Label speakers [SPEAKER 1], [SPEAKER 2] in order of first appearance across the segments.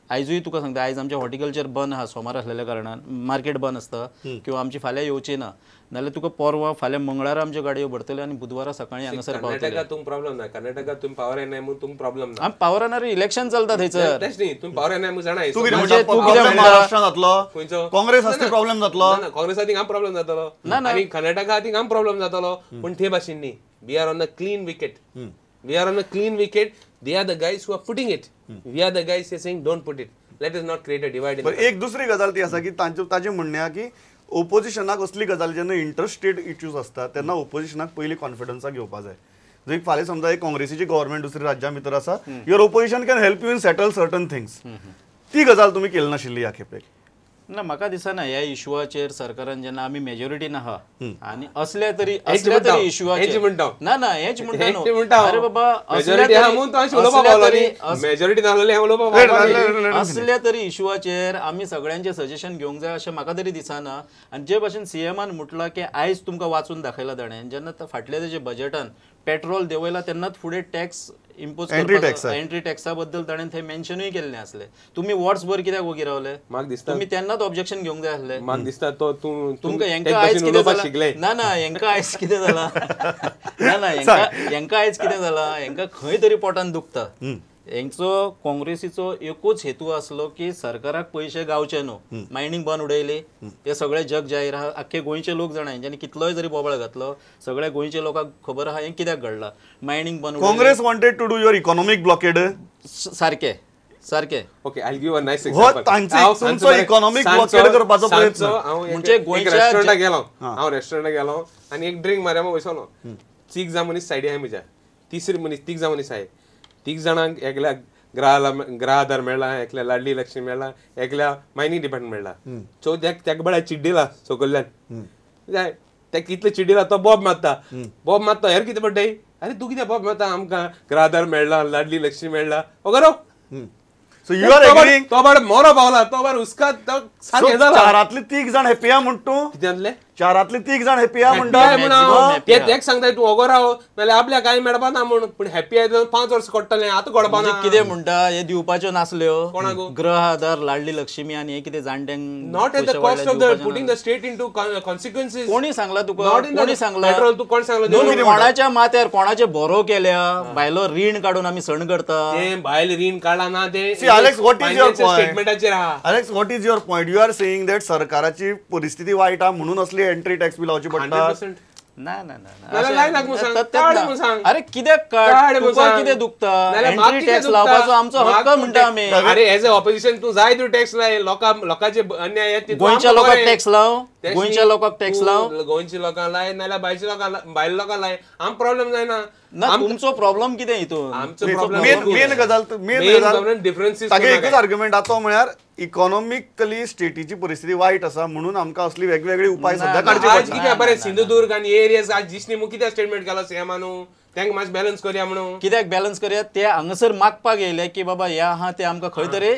[SPEAKER 1] आयजूय तुका सांगता, आयज आमचें हॉर्टिकल्चर बंद आहा सोमार आसलेल्या कारणान, मार्केट बंद आसता किंवा आमची फाल्यां येवची ना, नाल्यार तुका परवा फाल्यां मंगळारा आमच्यो गाडयो भरतल्यो आनी बुधवारा सकाळीं हांगासर पावतले.
[SPEAKER 2] कर्नाटका तुमकां प्रॉब्लेम ना, कर्नाटका तुमी पावर येनाय म्हणून तुमकां प्रॉब्लेम ना.
[SPEAKER 1] आमी पावर येणार इलेक्शन चलता थंयसर.
[SPEAKER 2] तेच न्ही, तुमी पावर येनाय म्हणून जाणा.
[SPEAKER 3] तूं कितें म्हणटा, महाराष्ट्रान जातलो, काँग्रेस आसा प्रॉब्लेम जातलो
[SPEAKER 2] ना, काँग्रेसा थिंगा प्रॉब्लेम जातलो आनी कर्नाटका थिंगा प्रॉब्लेम जातलो, पूण ते भाशेन न्ही. We are on a clean wicket, we are on a clean wicket. They are the guys who are putting it. We are the guys who are saying don't put it. Let us not create a divide.
[SPEAKER 3] पण एक दुसरी गजाल ती आसा की ताजें म्हणणें आहा की ओपोजिशनाक असली गजाल जेन्ना इंटरस्टेट इश्यूज आसता तेन्ना ओपोजिशनाक पयलीं कॉन्फिडन्साक घेवपा जाय. जर फाल्यां समजा एक काँग्रेसीची गव्हर्मेंट दुसऱ्या राज्यां भितर आसा, your opposition can help you in settle certain things. ती गजाल तुमी केली नाशिल्ली ह्या खेपेक.
[SPEAKER 1] ना, म्हाका दिसना ह्या इशुआचेर सरकारान जेन्ना आमी मेजॉरिटी आहा आनी असल्या तरी असल्या तरी इशुआचेर ना ना हेच म्हणटा न्हू. अरे बाबा, असल्या तरी इशुआचेर आमी सगळ्यांचे सजेशन घेवंक जाय अशें म्हाका तरी दिसना. आनी जे भाशेन सीएमान म्हटलां की आयज तुमकां वाचून दाखयला ताणें, जेन्ना फाटल्या तेजे बजेटान पेट्रोल देंवयला तेन्नाच फुडें टॅक्स इम्पोज एंट्री टॅक्सा बद्दल ताणें थंय मेन्शनूय केल्लें आसलें. तुमी वर्सभर कित्याक वोगी रावले? तुमी तेन्नाच ऑब्जेक्शन घेवंक जाय आसलें.
[SPEAKER 2] म्हाका दिसता तो
[SPEAKER 1] तुमकां हेंकां आयज कितें जालां? ना ना, हेंकां आयज कितें जालां? ना ना, हेंकां आयज कितें जालां? हेंकां खंय तरी पोटान दुखता. हेंचो काँग्रेसीचो एकूच हेतू आसलो की सरकाराक पयशे गावचे न्हू. मायनींग बंद उडयली, ते सगळे जग जाहीर आहा, आख्खे गोंयचे लोक जाणा. हेंच्यांनी कितलोय जरी बोबाळ घातलो, सगळ्या गोंयच्या लोकांक खबर आहा हें कित्याक घडलां. मायनींग बंद,
[SPEAKER 3] Congress wanted to do your economic blockade.
[SPEAKER 1] सारकें सारकें.
[SPEAKER 2] Okay, I give a nice example.
[SPEAKER 3] तुमचो इकॉनॉमिक ब्लॉकेड करपाचो प्रयत्न.
[SPEAKER 1] म्हणजे गोंयच्या
[SPEAKER 2] रेस्टॉरंटाक गेलो हांव, रेस्टॉरंटाक गेलो आनी एक ड्रिंक मारया बसलो. तीग जाण मनीस सायडी आहाय म्हज्या, तिसरी मनीस तीग जाण मनीस आहाय. तीग जाणांक एकल्या ग्रह आधार मेळ्ळा, एकल्या लाडली लक्ष्मी मेळ्ळा, एकल्या मायनिंग डिपार्टमेंट मेळ्ळा. चवथ्याक तेका बळ्या चिड्डिला सकयल्यान, तेका कितले चिड्डिला तो बोब मारता, बोब मारता. हेर कितें पडटाय, अरे तूं कितें बोब मारता, आमकां ग्रह आधार मेळ्ळा, लाडली लक्ष्मी मेळ्ळा. वगैरे
[SPEAKER 3] So you are agreeing?
[SPEAKER 2] तो बार मोरो पावला, तो बार उसका
[SPEAKER 3] जाला. चारांतले तीग जाण हॅपी आहा म्हण तूं?
[SPEAKER 2] कितें
[SPEAKER 3] चारांतले तीग जाण हॅपी आहा म्हणटा?
[SPEAKER 2] ते तेक सांगता तूं ओगो राव, नाल्यार आपल्याक कांय मेळपा ना म्हूण. पूण हॅपी आहा 5 वर्सां कोडटलें, आतां कोडपा ना.
[SPEAKER 1] कितें म्हणटा हे दिवपाच्यो नासल्यो
[SPEAKER 2] कोणाक?
[SPEAKER 1] ग्रह आधार, लाडली लक्ष्मी आनी हे कितें जाणट्यांक.
[SPEAKER 2] Not at the cost of the putting the state into consequences.
[SPEAKER 1] कोणी सांगला तुका? कोणी सांगला?
[SPEAKER 2] पेट्रोल तूं कोण सांगला?
[SPEAKER 1] कोणाच्या माथ्यार कोणाचे बोरो केल्या? बायलो रीण काडून आमी सण करता,
[SPEAKER 2] ते बायल रीण काडला ना ते.
[SPEAKER 3] See Alex, what is your point? Alex, what is your point? You are saying that सरकाराची परिस्थिती वाईट आहा म्हणून असली एंट्री टॅक्स बी लावची पडटा?
[SPEAKER 1] ना ना ना, अरे कित्याक काड? तुका कितें दुखता? एंट्री टॅक्स लावपाचो आमचो हक्क म्हणटा आमी.
[SPEAKER 2] अरे एज अ ऑपोजिशन तूं जाय तूं टॅक्स लाय, लोकांचे अन्याय.
[SPEAKER 1] गोंयच्या लोकांक टॅक्स लाव, गोंयच्या लोकांक टॅक्स लाव,
[SPEAKER 2] गोंयच्या लोकांक लाय, नाल्यार भायच्या लोकांक, भायल्या लोकांक लाय, आमकां प्रॉब्लेम जायना.
[SPEAKER 1] ना, तुमचो प्रॉब्लेम कितें हितून?
[SPEAKER 2] आमचो प्रॉब्लेम
[SPEAKER 3] मेन गजाल, मेन गजाल डिफरन्सीस. तागे एकूच आर्ग्युमेंट आहा तो म्हळ्यार इकॉनॉमिकली स्टेटीची परिस्थिती वायट आसा म्हणून आमकां असली वेगवेगळे उपाय सध्या काडचे
[SPEAKER 2] पडटा. कित्याक बरें सिंधुदुर्ग आनी एरियाज आज जिसनी म्हूण कित्याक स्टेटमेंट केलो सीएमान, तांकां मातशें बॅलन्स करया म्हणून.
[SPEAKER 1] कित्याक बॅलन्स करया? ते हांगासर मागपाक येयले की बाबा ह्या आहा ते आमकां खंय तरी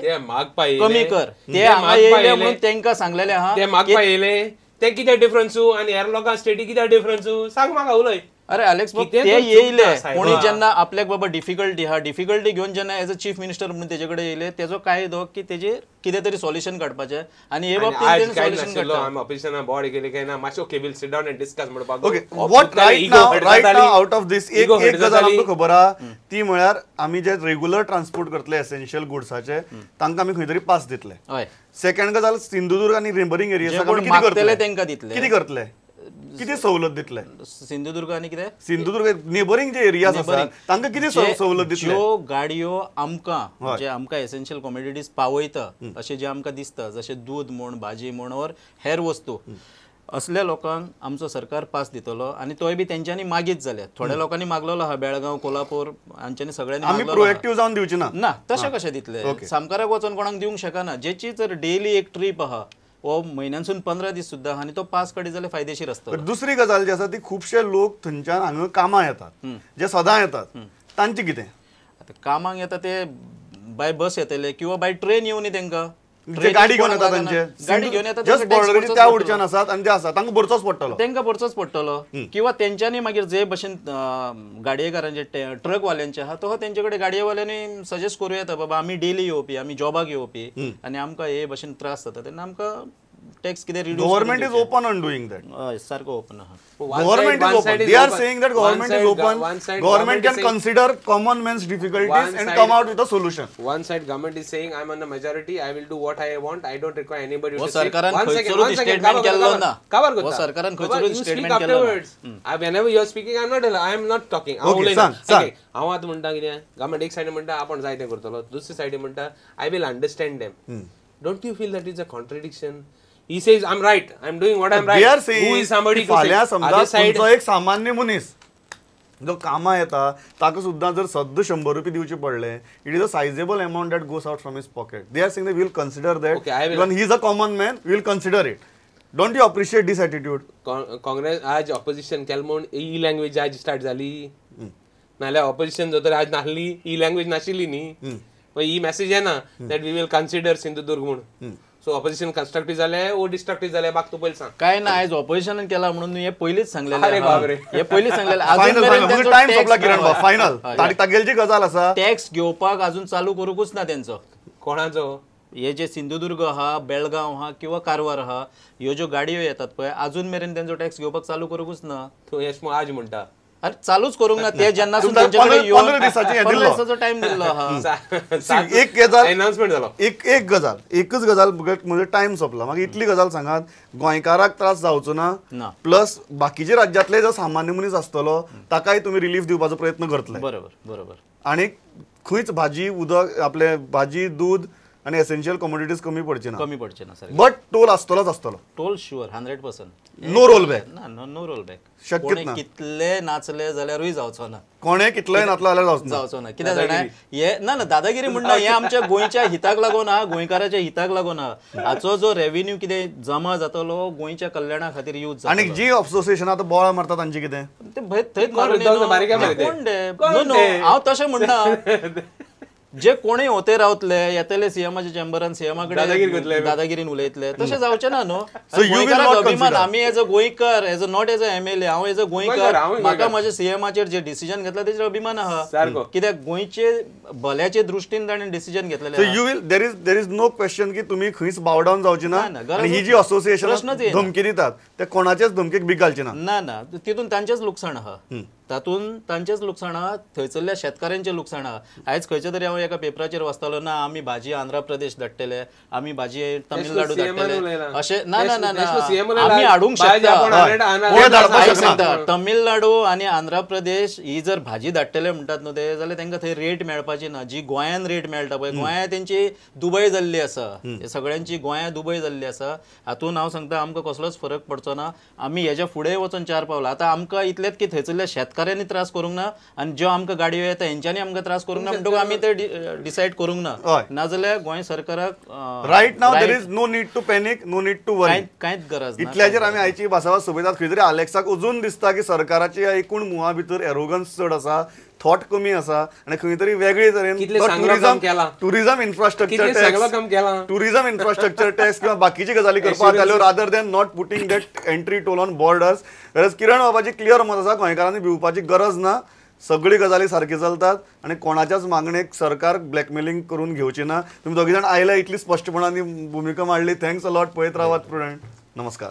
[SPEAKER 1] कमी कर, ते हांगा येयले म्हणून तांकां सांगलेले आहा.
[SPEAKER 2] ते मागपाक येयले ते कित्याक डिफरन्सू आनी हेर लोकांक स्टेटी कित्याक डिफरन्सू? सांग म्हाका, उलय.
[SPEAKER 1] अरे अलेक्स बाब, ते येयले कोणी जेन्ना आपल्याक बाबा डिफिकल्टी आहा, डिफिकल्टी घेवन जेन्ना एज अ चीफ मिनिस्टर म्हणून तेजे कडेन येयले, तेजो कायदो की तेजेर कितें तरी सॉल्युशन काडपाचें आनी हे बाबतींत सॉल्युशन काडटा.
[SPEAKER 2] आमी ऑपोजिशना बॉडी केली काय ना, मातशें okay will sit down and discuss म्हणपाक.
[SPEAKER 3] Okay, what right now, right now out of this एक गजाल आमकां खबर आहा ती म्हळ्यार आमी जे रेगुलर ट्रान्सपोर्ट करतले एसेन्शियल गुड्साचे तांकां आमी खंय तरी पास दितले. सेकंड गजाल, सिंधुदुर्ग आनी नेबरिंग एरियाज
[SPEAKER 1] कितें करतले तांकां दितले,
[SPEAKER 3] कितें करतले, कितें सवलत दितले?
[SPEAKER 1] सिंधुदुर्ग आनी कितें?
[SPEAKER 3] सिंधुदुर्ग नेबरिंग जे एरियाज आसा तांकां कितें सवलत दितले?
[SPEAKER 1] ज्यो गाडयो आमकां जे आमकां एसेन्शियल कॉमोडिटीज पावयता अशें जे आमकां दिसता, जशें दूद म्हूण, भाजी म्हूण ओर हेर वस्तू, असल्या लोकांक आमचो सरकार पास दितलो. आनी तोय बी तेंच्यांनी मागीत जाल्यार थोड्या लोकांनी मागलेलो आहा, बेळगांव, कोल्हापूर हांच्यांनी सगळ्यांनी.
[SPEAKER 3] आमी प्रोएक्टिव्ह जावन दिवचे ना?
[SPEAKER 1] ना, तशें कशें दितले? सामकाराक वचोन कोणाक दिवंक शकना. जेची जर डेली एक ट्रीप आहा वो म्हयन्यासून 15 दीस सुद्दां आनी तो पास काडीत जाल्यार फायदेशीर आसता.
[SPEAKER 3] दुसरी गजाल जी आसा ती खुबशे लोक थंयच्यान हांगा कामां येतात, जे सदां येतात, तांचे कितें?
[SPEAKER 1] आतां कामाक येता ते बाय बस येतले किंवा बाय ट्रेन येवनी तांकां.
[SPEAKER 3] गाडी घेवन येता तांचे,
[SPEAKER 1] गाडी घेवन येता
[SPEAKER 3] जस्ट बॉर्डरीचे त्या उडच्यान आसात आनी ते आसा तांकां भरचोच पडटलो,
[SPEAKER 1] तांकां भरचोच पडटलो. किंवा तेंच्यांनी मागीर जे भशेन गाडयेकारांचे ट्रकवाल्यांचे आहा तो तेंचे कडेन गाडयेवाल्यांनी सजेस्ट करूं येता, बाबा आमी डेली येवपी, आमी जॉबाक येवपी आनी आमकां हे भशेन त्रास जाता, तेन्ना आमकां टॅक्स कितें reduce.
[SPEAKER 3] Government is open on doing that.
[SPEAKER 1] हय, सारको ओपन आहा.
[SPEAKER 3] Government is open. They are saying that government is open. Government can consider common man's difficulties and come out with a solution.
[SPEAKER 2] One side government is saying I am on the majority, I will do what I want, I don't require anybody to say.
[SPEAKER 1] सरकारान खंयसरूच statement केल्लो ना, हो सरकारान खंयसरूच statement केल्लो
[SPEAKER 2] ना. Whenever you are speaking, I am not talking. हांव आतां म्हणटा कितें, गव्हर्नमेंट एक सायडीन म्हणटा आपूण जाय तें करतलो, दुसरे सायडीन म्हणटा I will understand them. Don't you feel that is a contradiction? He says, I'm right, I'm doing what I'm right.
[SPEAKER 3] They are saying,
[SPEAKER 2] who is somebody to say?
[SPEAKER 3] समजा तुमचो एक सामान्य मनीस जो कामा येता ताका सुद्दां जर सद्दां 100 रुपये दिवचे पडले, it is a sizable amount that goes out from his pocket. They are saying we will consider that. Even he is a common man, we will consider it. Don't you appreciate this attitude?
[SPEAKER 2] Congress आज opposition केलें म्हूण ही language आज start जाली, नाल्यार opposition जर आज नासली ही language नाशिल्ली न्ही, ही मॅसेज येना that we will consider Sindhudurg म्हूण. सो ऑपोजिशन कन्स्ट्रक्टिव्ह जालें ओ डिस्ट्रक्टिव्ह जालें बाक तूं पयलीं सांग.
[SPEAKER 1] काय ना, आयज ऑपोजिशनान केला म्हणून हे पयलींच सांगलेलें.
[SPEAKER 2] अरे बापरे,
[SPEAKER 1] हे पयलींच सांगलेलें.
[SPEAKER 3] टायम सोंपला किरण बाब, फायनल तागेली गजाल आसा,
[SPEAKER 1] टॅक्स घेवपाक अजून चालू करूंकूच ना तेंचो.
[SPEAKER 2] कोणाचो?
[SPEAKER 1] हे जे सिंधुदुर्ग आहा, बेळगांव आहा किंवा कारवार आहा, ह्यो ज्यो गाडयो येतात पळय अजून मेरेन तेंचो टॅक्स घेवपाक चालू करूंकूच ना.
[SPEAKER 2] तूं येश आज म्हणटा
[SPEAKER 1] अरे चालूच करूंक ना ते जेन्ना दिसाचो टायम दिल्लो आहा.
[SPEAKER 3] एक गजाल
[SPEAKER 2] अनाउन्समेंट जालो,
[SPEAKER 3] एक गजाल, एकच गजाल म्हणजे टायम सोंपला. मागीर इतली गजाल सांगात, गोंयकाराक त्रास जावचो ना, प्लस बाकीचे राज्यांतले जो सामान्य मनीस आसतलो ताकाय तुमी रिलीफ दिवपाचो प्रयत्न करतले.
[SPEAKER 1] बरोबर बरोबर.
[SPEAKER 3] आनी खंयच भाजी उदक आपले भाजी दूद आनी एसेन्शियल कमोडिटीज कमी पडचे ना,
[SPEAKER 1] कमी पडचे ना सर.
[SPEAKER 3] बट टोल आसतलोच आसतलो.
[SPEAKER 1] Toll sure 100%.
[SPEAKER 3] No roll back.
[SPEAKER 1] ना, नो रोल बॅक
[SPEAKER 3] शक्य ना.
[SPEAKER 1] कितले नाचले जाल्यारूय जावचो ना,
[SPEAKER 3] कोणे कितलेय नाचलो जाल्यार
[SPEAKER 1] जावचो ना. कित्याक जाणा हे ना ना दादागिरी म्हणना, हे आमच्या गोंयच्या हिताक लागून आहा, गोंयकाराच्या हिताक लागून आहा. हाचो जो रेव्हेन्यू कितें जमा जातलो गोंयच्या कल्याणा खातीर यूज जातलो.
[SPEAKER 3] आनी जी असोसिएशन आतां बोळा मारता तांचे कितें
[SPEAKER 1] ते थंयच मारून. हांव तशें म्हणना, जे कोणी होते रावतले येतले सीएमाच्या चेंबरान सीएमा कडेन दादागिरीन उलयतले, तशें जावचें ना न्हू. अभिमान आमी एज अ गोंयकार, as a not as a MLA, हांव एज अ गोंयकार म्हाका म्हज्या सीएमाचेर जे डिसिजन घेतला तेचेर अभिमान आहा, कित्याक गोंयचे भल्याचे दृश्टीन ताणें डिसिजन घेतलेलें.
[SPEAKER 3] You will there is no question की तुमी खंयच बाव डावन जावची ना. आनी ही जी असोसिएशन धमकी दितात ते कोणाचेच धमकेक बीक घालची ना.
[SPEAKER 1] ना ना, तितून तांचेच लुकसाण आहा, तातूंत तांचेच लुकसाण आहा, थंयसरल्या शेतकाऱ्यांचें लुकसाण आहा. आयज खंयचे तरी हांव एका पेपराचेर वाचतालो ना आमी भाजी आंध्र प्रदेश धाडटले, आमी भाजी तमिळनाडू धाडटले, अशें ना ना ना आमी हाडूंक शकता. तमिळनाडू आनी आंध्र प्रदेश ही जर भाजी धाडटले म्हणटात न्हू ते, जाल्यार तांकां थंय रेट मेळपाची ना. जी गोंयान रेट मेळटा पळय, गोंया तेंची दुबय जाल्ली आसा, सगळ्यांची गोंया दुबय जाल्ली आसा. हातूंत हांव सांगता आमकां कसलोच फरक पडचो ना. आमी हेज्या फुडें वचून 4 पावलां आतां आमकां इतलेंच की थंयसरल्या शेतकाऱ्यांनी त्रास करूंक ना आनी ज्यो आमकां गाडयो येता हेंच्यांनी आमकां त्रास करूंक ना, म्हणटकूच आमी ते डिसायड करूंक ना. नाजाल्यार गोंय सरकाराक
[SPEAKER 3] right now there is no need to panic, no need to worry,
[SPEAKER 1] कांयच गरज ना.
[SPEAKER 3] इतल्याचेर आमी आयची भासाभास सोंपयतात. खंय तरी आलेक्साक अजून दिसता की सरकाराच्या एकूण मुवा भितर एरोगन्स चड आसा, थॉट कमी आसा आनी खंय तरी वेगळे तरेन tourism infrastructure tax, tourism infrastructure tax किंवा बाकीची गजाली करपाक जाल्यो rather than not putting that entry toll on borders. Whereas Kiran बाबाची क्लियर मत आसा, गोंयकारांनी भिवपाची गरज ना, सगळी गजाली सारकी चलतात आनी कोणाच्याच मागणेक सरकार ब्लॅकमेलिंग करून घेवची ना. तुमी दोगी जाण आयले, इतली स्पश्टपणान भुमिका मांडली, thanks a lot. पळयत रावात प्रुडंट. नमस्कार.